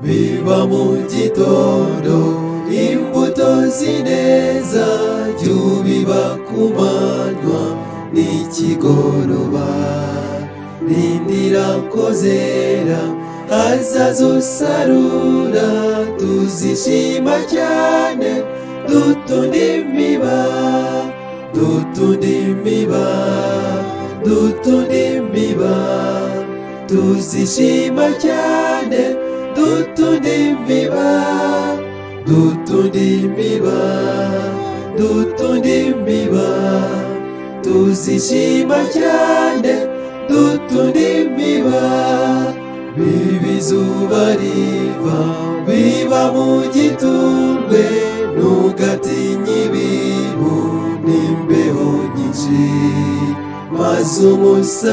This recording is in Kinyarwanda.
Biba mu gitondo imbuto z'ineza, jya ubiba ku manywa n'ikigoroba. Rindira ko zera, hazaza usarura, tuzishima cyane dutunda imiba, dutunda imiba, dutunda imiba, tuzishima cyane dutunda imiba, dutunda imiba, dutunda imiba, tuzishima cyane dutunda imiba. Biba izuba riva, biba mu gitundwe, ntugatinye ibihu n'imbeho nyinshi, maze umusa